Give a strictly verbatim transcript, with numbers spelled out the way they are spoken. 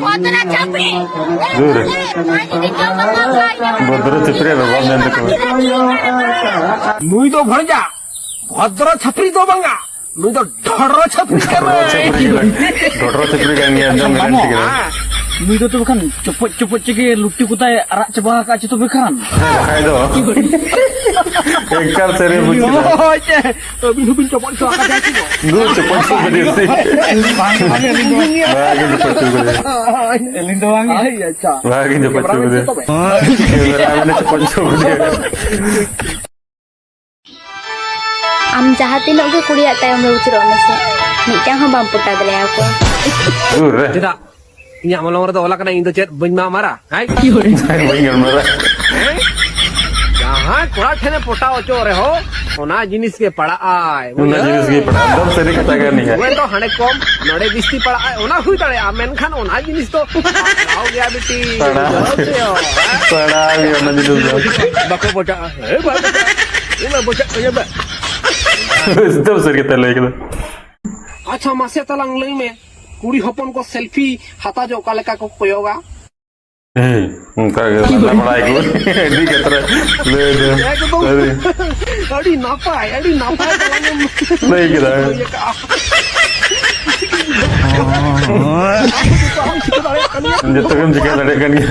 ᱵᱷᱚᱫᱨᱚ ᱪᱷᱟᱯᱨᱤ᱾ ᱫᱩᱨ᱾ ᱵᱷᱚᱫᱨᱚ ᱪᱷᱟᱯᱨᱤ ᱵᱟᱵᱟ ᱢᱮᱱ ᱛᱟᱠᱚ᱾ ᱱᱩᱭ ᱫᱚ ᱵᱷᱚᱲᱡᱟ, ᱵᱷᱚᱫᱨᱚ ᱪᱷᱟᱯᱨᱤ ᱫᱚ ᱵᱟᱝᱟ, ᱱᱩᱭ ᱫᱚ ᱰᱷᱚᱰᱨᱚ ᱪᱷᱟᱯᱨᱤ ᱰᱷᱚᱰᱨᱚ ᱠᱟᱱᱟᱭ᱾ ᱪᱷᱟᱯᱨᱤ ᱠᱟᱱᱟ᱾ ᱰᱷᱚᱰᱨᱚ ᱪᱷᱟᱯᱨᱤ ᱠᱟᱱ ᱜᱮᱭᱟ, ᱮᱠᱫᱚᱢ ᱟᱪᱪᱷᱟ, guarantee ᱠᱟᱱᱟ᱾ ᱱᱩᱭ ᱫᱚ ᱛᱚᱵᱮ ᱠᱷᱟᱱ ᱪᱚᱯᱚᱡ ᱪᱚᱯᱚᱡ ᱪᱮᱜᱮ ᱞᱩᱴᱤ ᱠᱚᱛᱟᱭ ᱟᱨᱟᱜ ᱪᱟᱵᱟ ᱟᱠᱟᱫ ᱪᱚ ᱛᱚᱵᱮ ᱠᱷᱟᱱ᱾ ᱦᱮᱸ, ᱵᱟᱠᱷᱟᱡ ᱫᱚ᱾ ᱮᱠᱟᱞ ᱥᱟᱹᱨᱤ ᱵᱩᱡᱽ ᱠᱮᱫᱟ᱾ ᱦᱳᱭ, ᱪᱮ, ᱟᱹᱵᱤᱱ ᱦᱚᱸᱵᱤᱱ ᱪᱚᱯᱚᱡ ᱦᱚᱪᱚ ᱟᱠᱟᱫᱟ ᱪᱮ ᱜᱚ? ᱫᱩ ᱪᱚᱯᱚᱡ ᱦᱚᱪᱚ ᱠᱟᱫᱮᱭᱟ ᱥᱮ? ᱵᱟᱝ, ᱵᱟᱝ, ᱟᱹᱞᱤᱧ ᱫᱚ ᱵᱟᱝ ᱜᱮ ᱪᱚᱯᱚᱡ ᱦᱚᱪᱚ ᱠᱟᱫᱮᱭᱟ᱾ ᱟᱹᱞᱤᱧ ᱫᱚ ᱵᱟᱝ ᱜᱮ᱾ ᱟᱪᱪᱷᱟ᱾ ᱵᱟᱝ ᱜᱮ ᱪᱚᱯᱚᱡ ᱦᱚᱪᱚ ᱠᱟᱫᱮᱭᱟ᱾ ᱠᱮᱢᱮᱨᱟ ᱢᱮᱱᱮ ᱪᱚᱯᱚᱡ ᱦᱚᱪᱚ ᱠᱟᱫᱮᱭᱟ᱾ ᱟᱢ ᱡᱟᱦᱟᱸ ᱛᱤᱱᱟᱹᱜ ᱜᱮ ᱠᱩᱲᱤᱭᱟᱜ ᱛᱟᱭᱚᱢ ᱨᱮ ᱩᱪᱟᱹᱲᱚᱜ ᱢᱮᱥᱮ, ᱢᱤᱫᱴᱟᱝ ᱦᱚᱸ ᱵᱟᱢ ᱯᱚᱴᱟᱣ ᱫᱟᱲᱮᱭᱟᱠᱚᱣᱟ᱾ ᱫᱩᱨ ᱨᱮ᱾ ᱪᱮᱫᱟᱜ? ᱤᱧᱟᱜ ᱢᱚᱞᱚᱝ ᱨᱮᱫᱚ ᱚᱞ ᱟᱠᱟᱱᱟ, ᱤᱧ ᱫᱚ ᱪᱮᱫ ᱵᱟᱹᱧ ᱢᱟᱜ ᱢᱟᱨᱟ? ᱦᱮᱸ? ᱵᱟᱹᱧ ᱜᱟᱞᱢᱟᱨᱟ᱾ ᱦᱮᱸ? ᱡᱟᱦᱟᱸ ᱠᱚᱲᱟ ᱴᱷᱮᱱᱮ ᱯᱚᱴᱟᱣ ᱦᱚᱪᱚᱜ ᱨᱮᱦᱚᱸ, ᱚᱱᱟ ᱡᱤᱱᱤᱥ ᱜᱮ ᱯᱟᱲᱟᱜᱼᱟᱭ᱾ ᱚᱱᱟ ᱡᱤᱱᱤᱥ ᱜᱮ ᱯᱟᱲᱟᱜᱼᱟ᱾ ᱮᱠᱫᱚᱢ ᱥᱟᱹᱨᱤ ᱠᱟᱛᱷᱟ ᱠᱟᱱ ᱜᱮᱭᱟ᱾ ᱩᱱᱤ ᱫᱚ ᱦᱟᱸᱰᱮ ᱠᱚᱢ, ᱱᱚᱰᱮ ᱵᱤᱥᱛᱤ ᱯᱟᱲᱟᱜᱼᱟᱭ, ᱚᱱᱟ ᱦᱩᱭ ᱫᱟᱲᱮᱭᱟᱜᱼᱟ, ᱢᱮᱱᱠᱷᱟᱱ ᱚᱱᱟ ᱡᱤᱱᱤᱥ ᱫᱚ ᱯᱟᱲᱟᱣ ᱜᱮᱭᱟ ᱵᱤᱴᱤ᱾ ᱯᱟᱲᱟᱣ᱾ ᱵᱩᱡᱷᱟᱹᱣ ᱠᱮᱫᱟᱢ? ᱯᱟᱲᱟᱣ ᱜᱮᱭᱟ ᱚᱱᱟ ᱡᱤᱱᱤᱥ ᱫᱚ᱾ ᱵᱟᱠᱚ ᱯᱚᱴᱟᱜᱼᱟ᱾ ᱦᱮᱸ, ᱵᱟᱠᱚ ᱯᱚᱴᱟᱜᱼᱟ᱾ ᱩᱱᱟᱹᱜ ᱵᱚᱪᱚᱜ ᱠᱚ ᱡᱚᱢᱟ᱾ ᱮᱠᱫᱚᱢ ᱥᱟᱹᱨᱤ ᱠᱟᱛᱷᱟ ᱞᱟᱹᱭ ᱠᱮᱫᱟ᱾ ᱟᱪᱪᱷᱟ, ᱢᱟᱥᱮ ᱛᱟᱞᱟᱝ ᱞᱟᱹᱭ ᱢᱮ, ᱠᱩᱲᱤ ᱦᱚᱯᱚᱱ ᱠᱚ selfie ᱦᱟᱛᱟᱣ ᱡᱚᱦᱚᱜ ᱚᱠᱟ ᱞᱮᱠᱟ ᱠᱚ ᱠᱚᱭᱚᱜᱟ? ᱦᱮᱸ, ᱚᱱᱠᱟ ᱜᱮ ᱞᱟᱸᱫᱟ ᱵᱟᱲᱟᱭ ᱠᱚ᱾ ᱟᱹᱰᱤ ᱠᱟᱛᱨᱟ ᱞᱟᱹᱭ ᱫᱚ᱾ ᱮᱠᱫᱚᱢ᱾ ᱥᱟᱹᱨᱤ᱾ ᱟᱹᱰᱤ ᱱᱟᱯᱟᱭ, ᱟᱹᱰᱤ ᱱᱟᱯᱟᱭ ᱛᱟᱞᱟᱝ ᱮᱢ ᱞᱟᱹᱭ ᱠᱮᱫᱟ᱾ ᱞᱟᱹᱭ ᱟᱠᱟᱜᱼᱟ᱾ ᱡᱚᱛᱚ ᱜᱮᱢ ᱪᱤᱠᱟᱹ ᱫᱟᱲᱮᱭᱟᱜ ᱠᱟᱱ ᱜᱮᱭᱟ᱾